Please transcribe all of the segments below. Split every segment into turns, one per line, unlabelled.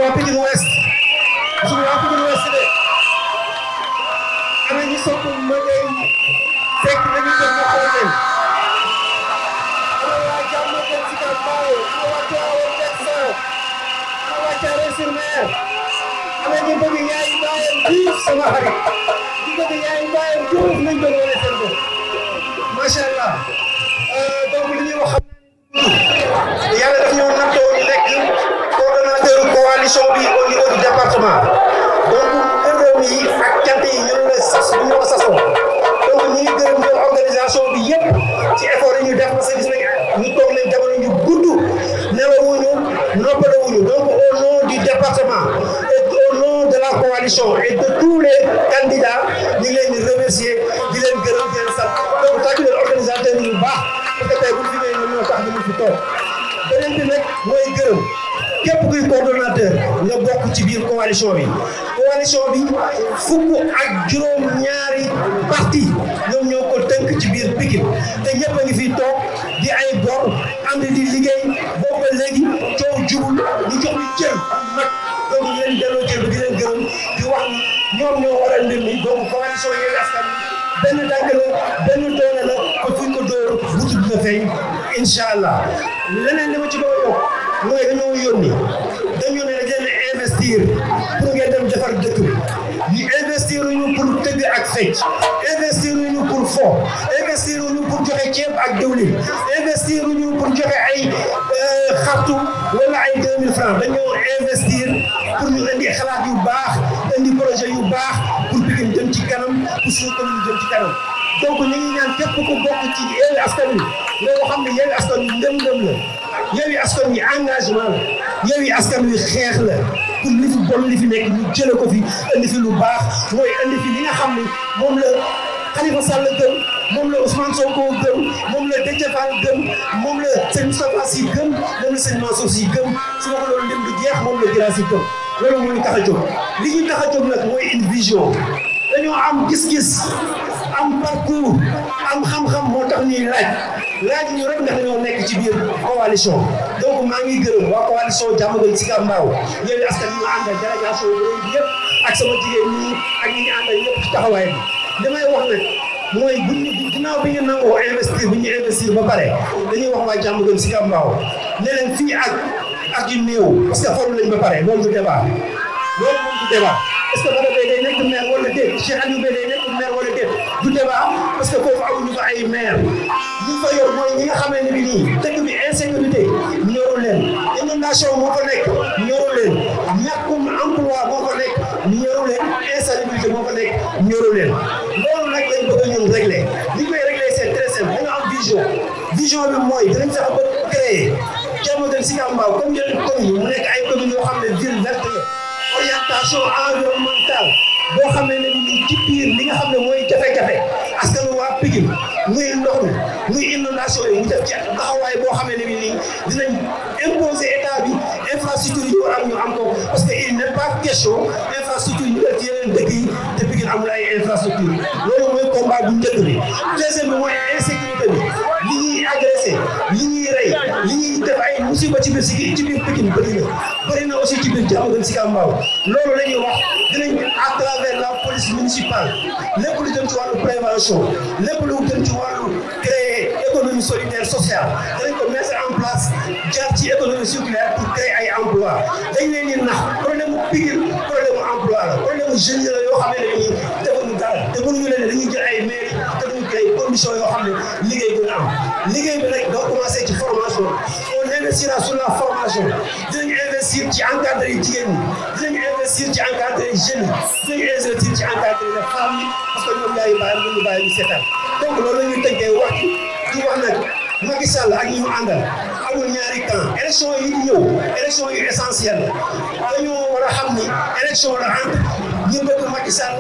waa Pikine Ouest suñu waa Pikine Ouest de ana ñi sopp ma ngay fekk nañu jot ma xool leen ana waa jàmm gën si ka mbaaw ana waa Tivaouane Petersen ana waa Thiaroye-sur-Mer ana ñi bëgg yaay baayam Diouf sama xarit ñi bëgg yaay baayam Diouf nañ doon wane seen bopp macha allah donc li ñuy wax yàlla daf ñoo nattoo ñu nekk coordonnateur coalition bi au niveau du département donc gërëm yi ak cant yi ñun la sas bu ñu ko sasoo donc ñu ngi gërëm ñoom organisation bi yëpp ci effort yi ñu def parce que gis nañ ñu toog nañ jamono ñu gudd nelawuñu noppalawuñu donc au nom du département et au nom de la coalition et de tous les candidats ñu ngi leen di remercier di leen gërëm di leen sant donc tàggu leen organisateur yi bu baax parce que tey bu ñu fi ñëwee ñoo tax ñu fi toog beneen bi nag mooy gërëm képp kuy coordonnateur nga bokk ci biir coalition bi fukk ak juróom-ñaari parti ñoom ñoo ko tënk ci biir Pikine te ñëpp a ngi fi toog di ay góor ànd di liggéey boobu ba léegi coow jubul ñu jox ñu cër nag donc ñu leen delloo cër bi di leen gërëm di wax ni ñoom ñoo waral mbir mi donc coalition Yewwi Askan Wi benn dànk la benn doole la ko fuñ ko dóor wutu dina feeñ incha allah leneen li ma ci doon yokk mooy dañoo yónni dañu ne dañ leen investir pour ngeen dem defar dëkk bi ñu investir ñu pour tëgg ak fecc investir ñu pour fo investir ñu pour joxe ceeb ak diwlin investir ñu pour joxe ay xartu wala ay 2000 francs dañoo investir pour ñu indi xalaat yu baax indi projet yu baax pour Pikine jëm ci kanam pour suñu commune jëm ci kanam donc ñu ngi ñaan képp ku bokk ci Yewwi Askan Wi loo xam ne Yewwi Askan Wi ngëm-ngëm la Yewwi Askan Wi engagement la Yewwi Askan Wi xeex la pour li fi bon li fi nekk ñu jële ko fi indi fi lu baax mooy indi fi li nga xam ne moom la Khalifa Sall gëm moom la Ousmane Sonko gëm moom la Déthié Fall gëm moom la sëñ Moustapha Sy gëm moom la sëñ Mansour Sy gëm su ma ko loolu lim du jeex moom la Guirassy gëm loolu moo ñu tax a jóg li ñu tax a jóg nag mooy une vision dañoo am gis-gis am parcours am xam-xam moo tax ñuy laaj ñu rek ndax dañoo nekk ci biir coalition donc maa ngi gërëm waa coalition Diamaguène Sicap Mbao Yewwi Askan Wi ñu àndal délégation bi yëpp ak sama jigéen ñi ak ñi ñu àndal ñëpp ci taxawaay bi li may wax nag mooy ginnaaw bi ñu nangoo investir bi ñu investir ba pare dañuy wax waa Diamaguène Sicap Mbao ne leen fii ak yu néew parce que xool nañ ba pare loolu du débat est-ce que Bada Beye day nekk maire wala déet Cheikh Aliou Beye day nekk maire wala déet du débat parce que foofu amuñu fa ay maire ñi fa yor mooy ñi nga xamee ne bi nii dëkk bi insécurité ñoru leen inondation moo fa nekk ñoru leen ñàkkum emploi moo fa nekk ñoru leen insalubrité moo fa nekk ñoru leen loolu nag lañ bëgg ñun régler li koy régler c'est très simple dañu am vision bi mooy dinañ fexe ba créer Diamaguène Sicap Mbao comme yeneen communes mu nekk ay communes yoo xam ne ville verte la orientation environnementale boo xam ne ni ci biir li nga xam ne mooy jafe-jafe askan waa Pikine muy ndox mi muy inondation yi ñu def ci taxawaay boo xam ne nii dinañ imposer état bi infrastructure yi war am ñu am ko parce que il n'est pas question infrastructure ñu def ci yeneen dëkk yi te Pikine amul ay infrastructure loolu mooy combat bu njëkk bi deuxième bi mooy insécurité bi li ñuy agressé li ñuy rey li ñuy def ay musiba ci biir Pikine bëri na aussi ci biir Diamaguène Sicap Mbao loolu la ñuy wax dinañ à travers la police municipale lépp lu jëm ci wàllu prévention lépp lu jëm ci wàllu créer économie solidaire sociale dinañ ko mettre en place jaar ci économie circulaire pour créer ay emploi dañ leen di nax problème mu Pikine problème mu emploi la problème mu jeunes la yoo xam ne dañuy defuñu dara te mënuñu leen dañuy jël ay mairie te duñu créer conditions yoo xam ne liggéey bu ñu am liggéey bi nag doo commencé ci formation on investira sur la formation dinañ investir ci encadré jigéen ñi dinañ investir ci encadré jeunes yi dinañ investir ci encadré les femmes yi parce que ñoom yaay bàyyi bu ñu bàyyi ñu seetaan donc loolu la ñuy tënkee wax di wax nag Macky Sall ak ñi mu àndal amul ñaari camp élection yi di ñëw élection yu essentielle dañoo war a xam ni élection la entre ñu bëgg Macky Sall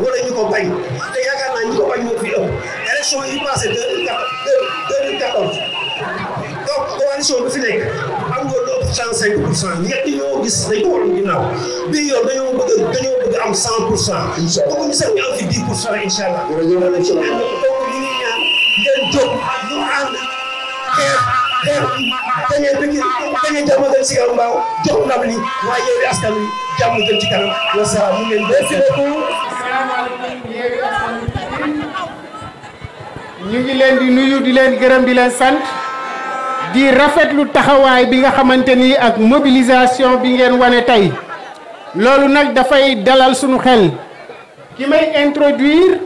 wala ñu ko bañ te yaakaar naa ñu ko bañ moo fi ëpp élection yi passé 2014 donc coalition bi fi nekk am nga lu ëpp 35% ñett ñoo gis dañ ko waroon ginnaaw bii yoon dañoo bëgg am 100%. incha allah bëgguñu sax ñu am fi 10% incha allah. donc ñu ngi ñaan ngeen jóg ñu ànd xeex dañee Pikine dañee Diamaguène Sicap Mbao jox ndam li waaye Yewwi Askan Wi jàmm gën ci kanam wasalaam mu ngeen merci beaucoup.
asalaamaaleykum Yewwi Askan Wi ñu ngi leen di nuyu di leen gërëm di leen sant di rafetlu taxawaay bi nga xamante ni ak mobilisation bi ngeen wane tey loolu nag dafay dalal sunu xel ki may introduire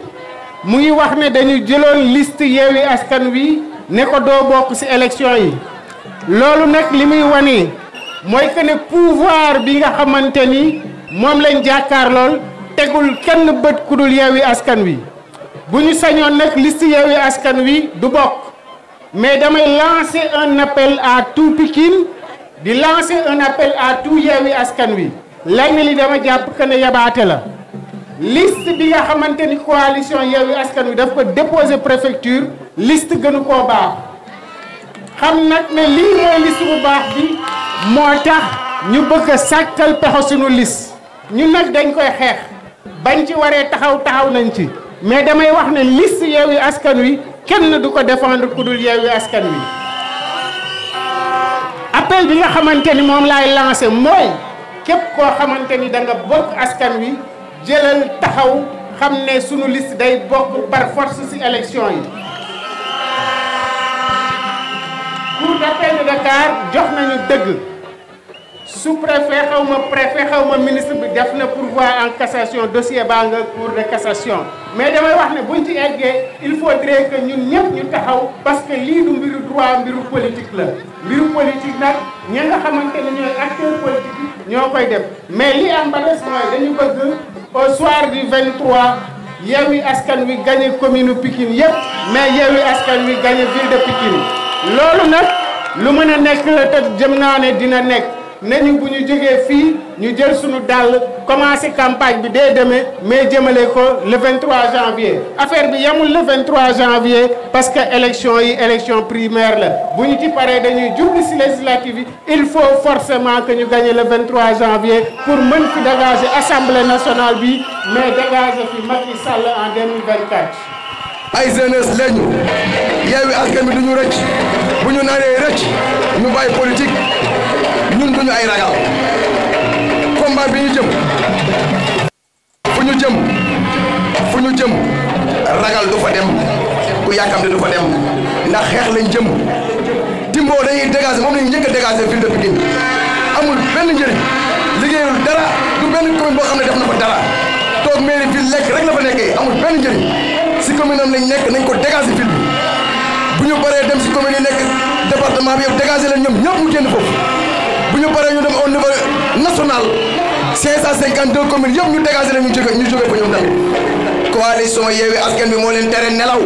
mu ngi wax ne dañu jëloon liste Yewwi Askan Wi ne ko doo bokk ci élection yi loolu nag li muy wane mooy que ne pouvoir bi nga xamante ni moom lañ jàkkaar lool tegul kenn bët ku dul Yewwi Askan Wi bu ñu sañoon nag liste Yewwi Askan Wi du bokk mais damay lancer un appel à tout Pikine di lancer un appel à tout Yewwi Askan Wi lenn li dama jàpp que ne yabaate la liste bi nga xamante ni coalition Yewwi Askan Wi daf ko déposer préfecture liste gënu koo baax xam nag ne lii mooy liste bu baax bi moo tax ñu bëgg a sàkkal pexe suñu liste ñun nag dañ koy xeex bañ ci waree taxaw nañ ci mais damay wax ne liste Yewwi Askan Wi kenn du ko défendre ku dul Yewwi Askan Wi appel bi nga xamante ni moom laay lancé mooy képp koo xamante ni da nga bokk askan wi jëlal taxaw xam ne sunu liste day bokk par force ci élection yi. Cour d'appel de Dakar jox nañu dëgg sous-préfet xaw ma préfet xaw ma ministre bi def na pourvoi en cassation dossier baa nga cour de cassation mais damay wax ne buñ ci eggee il faudrait que ñun ñëpp ñu taxaw parce que lii du mbiru droit mbiru politique la mbiru politique nag ñi nga xamante ne ñooy acteurs politiques yi ñoo koy def mais li am ba des mooy dañu bëgg au soir du 23 Yewwi Askan Wi gagné commune Pikine yëpp mais Yewwi Askan Wi gagné ville de Pikine loolu nag lu mën a nekk la te jëm naa ne dina nekk nañu bu ñu jógee fii ñu jël suñu dàll commencé campagne bi dès demain mais jëmale ko le 23 janvier affaire bi yamul le 23 janvier parce que élection yi élection primaire la bu ñu ci paree dañuy jublu ci législative yi il faut forcément que ñu gagner le 23 janvier pour mën fi dégager assemblée nationale bi mais dégager fi Macky Sall en 2024.
ay jeunesse lañu Yewwi Askan Wi duñu rëcc bu ñu naree rëcc ñu bàyyi politique ñun duñu ay ragal combat bi ñu jëm fu ñu jëm ragal du fa dem ku yàkkamte du fa dem ndax xeex lañ jëm Timbo dañuy dégager moom lañu njëkk a dégager ville de Pikine amul benn njëriñ liggéeyul dara du benn commune boo xam ne def na fa dara toog mairie ville lekk rek la fa nekkee amul benn njëriñ si commune am lañ nekk nañ ko dégager ville bi bu ñu paree dem si commune yi nekk département bi yëpp dégager leen ñoom ñëpp mu génn foofu bu ñu paree ñu dem au niveau national 552 communes yëpp ñu dégager leen ñu jóge fa ñoom tamit coalition Yewwi Askan Wi moo leen tere nelaw.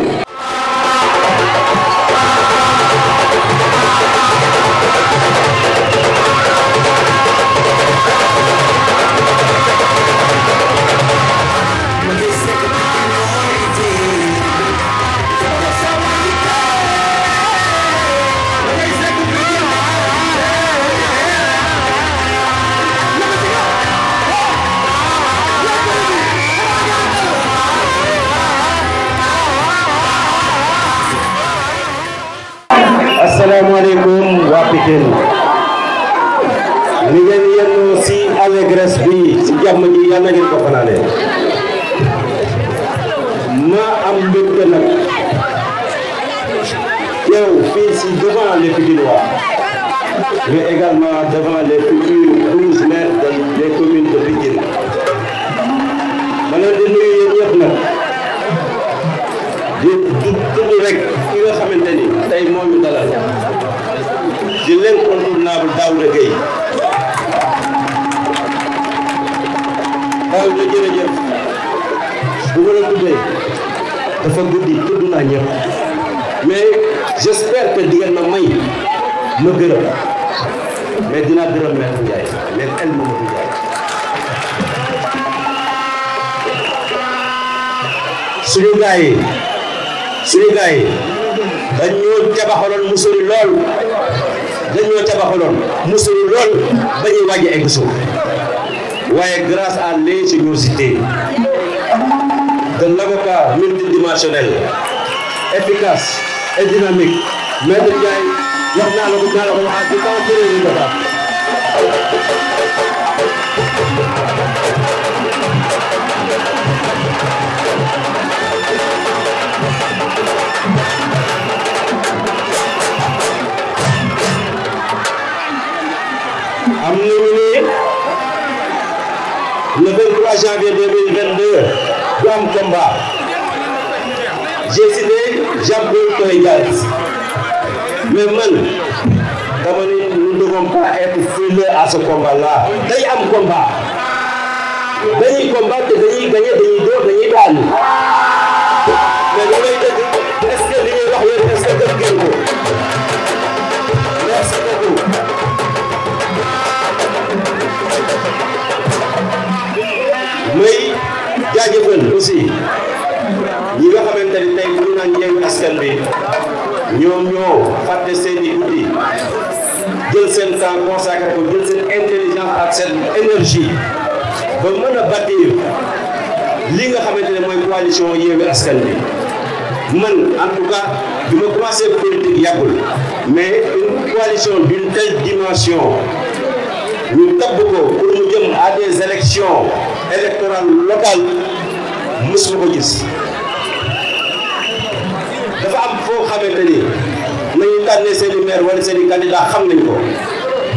asalaamaaleykum waa Pikine ni ngeen yenn si allégresse bi si jàmm ji yal na ngeen ko fanaane ma am mbégte nag teew fii si devant les Pikinois mais également devant les futurs 12 maires des communes de Pikine ma leen di nuyu yéen ñëpp nag di tudd rek ki nga xamante ni tey moo ñu dalal di l'incontournable Daouda Gueye Daouda jërëjëf bu ma la tuddee dafa guddi tudd naa ñëpp mais j'espère que di ngeen ma may ma gërëm mais dinaa gërëm Maître Ndiaye mais El Mamadou Ndiaye suñu gars yi dañoo tabaxaloon musori lool ba ñuy waaj a egg suuf waaye grâce à l'ingéniosité de l'avocat multidimensionnel efficace et dynamique Maître Ndiaye wax naa la ko dinaa la ko waxaat ci kaw kuréel yi dafa am nañu ni le 23 janvier 2022 du am combat j'ai cité Jean-Paul Toye Dias mais man dama ne nous ne devons pas être frileux à ce combat-là day am combat dañuy combat te dañuy gagné dañuy door dañuy daanu mais lu lay dëgg est-ce que li ñuy wax yéen est-ce que dëgg ngeen ko merci beaucoup. may jaajëfal aussi ñi nga xamante ni tey bu ñu naan Yewwi Askan Wi ñoom ñoo fàtte seeni guddi jël seen temps consacré ko jël seen intelligence ak seen énergie ba mën a bâtir li nga xamante ne mooy coalition Yewwi Askan Wi man en tout cas bi ma commencé politique yàggul mais une coalition d'une telle dimension ñu tabb ko pour mu jëm à des élections électorales locales mosuma ko gis dafa am foo xamante ni nañu tànnee seen i maire wala seen i candidat xam nañ ko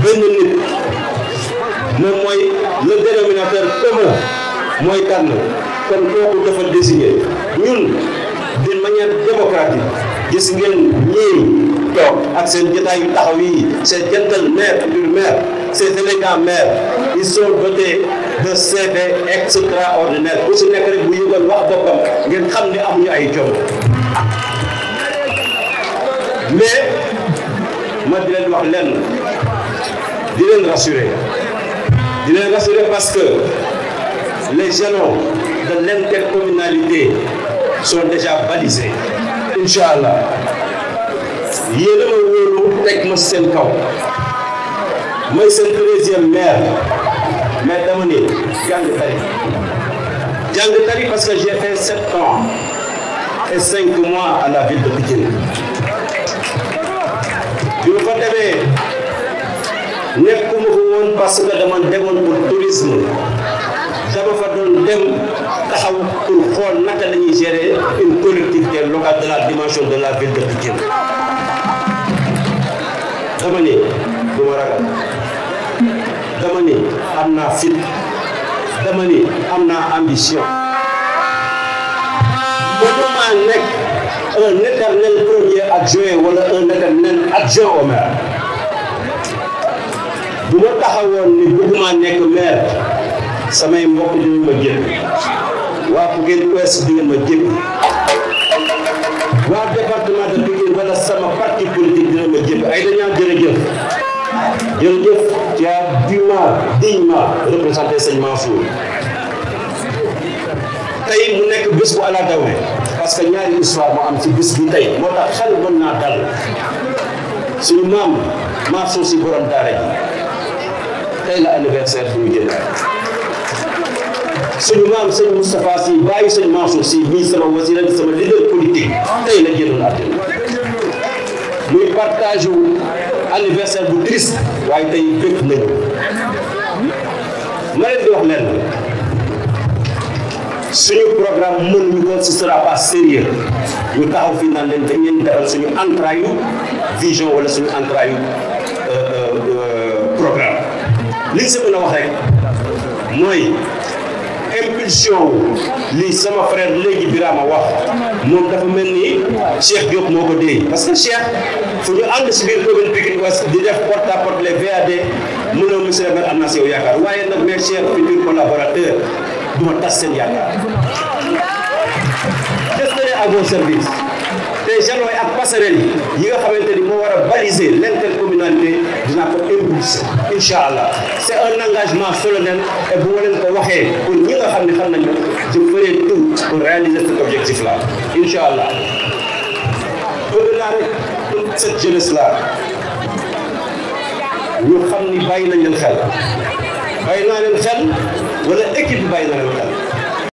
benn nit moom mooy le dénominateur commun mooy tànn kon kooku dafa désigné ñun d'une manière démocratique gis ngeen ñii toog ak seen jotaay yu taxaw yi ces gentle maires futurs maires ces élégants maires ils sont dotés de CV extraordinaire bu si nekk rek bu yëgal wax boppam ngeen xam ne amuñu ay jom mais ma di leen wax lenn di leen rassurer parce que les jalons de l'intercommunalité sont déjà balisés Inch'Allah yéen a ma wóolu teg ma seen kaw mooy seen 13e maire mais dama ne jàng tari parce que j'ai fait 7 ans et 5 mois à la ville de Pikine bi ma fa demee nekkuma ko woon parce que dama demoon pour tourisme dama fa doon dem taxaw pour xool naka la ñuy gérer une collectivité locale de la dimension de la ville de Pikine dama ne du ma ragal dama ne am naa fit dama ne am naa ambition mënuma nekk un éternel premier adjoint wala un éternel adjoint au maire bu ma taxawoon ni bëgguma nekk maire samay mbokk dinañ ma jéppi waa Pikine Ouest di ngeen ma jéppi waa département de Pikine wala sama parti politique dina ma jéppi ay dañaa jërëjëf tu as dignement représenté Sëñ Mansour tey mu nekk bés bu ala dawe parce que ñaari histoire moo am ci bés bi tey moo tax xel mën naa dal suñu maam Mansour Sy borom daara ji tey la anniversaire bu ñu jënd suñu maam sëñ Moustapha Sy bàyyi sëñ Mansour Sy mii sama wasila di sama leader politique tey la jëndoon àddina muy partage wu anniversaire bu triste waaye tey bépp nañu ma leen di wax leen suñu programme mënuñu ko ce sera pas sérieux ñu taxaw fii naan leen dañ leen defal suñu entrayu vision wala suñu entrayu programme li si mën a wax rek mooy impulsion li sama frère léegi Birama wax moom dafa mel ni Cheikh Diop moo ko dee parce que Cheikh fu ñu ànd si biir commune Pikine Ouest di def porte à porte les VAD mënoo monsieur le maire am naa si yow yaakaar waaye nag mes chers futurs collaborateurs du ma tas seen yaakaar restez à vos services te jalons ak passerelles yi nga xamante ni moo war a baliser l'intercommunalité dinaa ko impulser incha allah c'est un engagement solennel et bu ma leen ko waxee pour ñi nga xam ne xam nañu je ferai tout pour réaliser cet objectif là incha allah bëgg naa rek toute cette jeunesse là ñu xam ni bàyyi nañ leen xel bàyyi naa leen xel wala équipe bi bàyyi na leen xel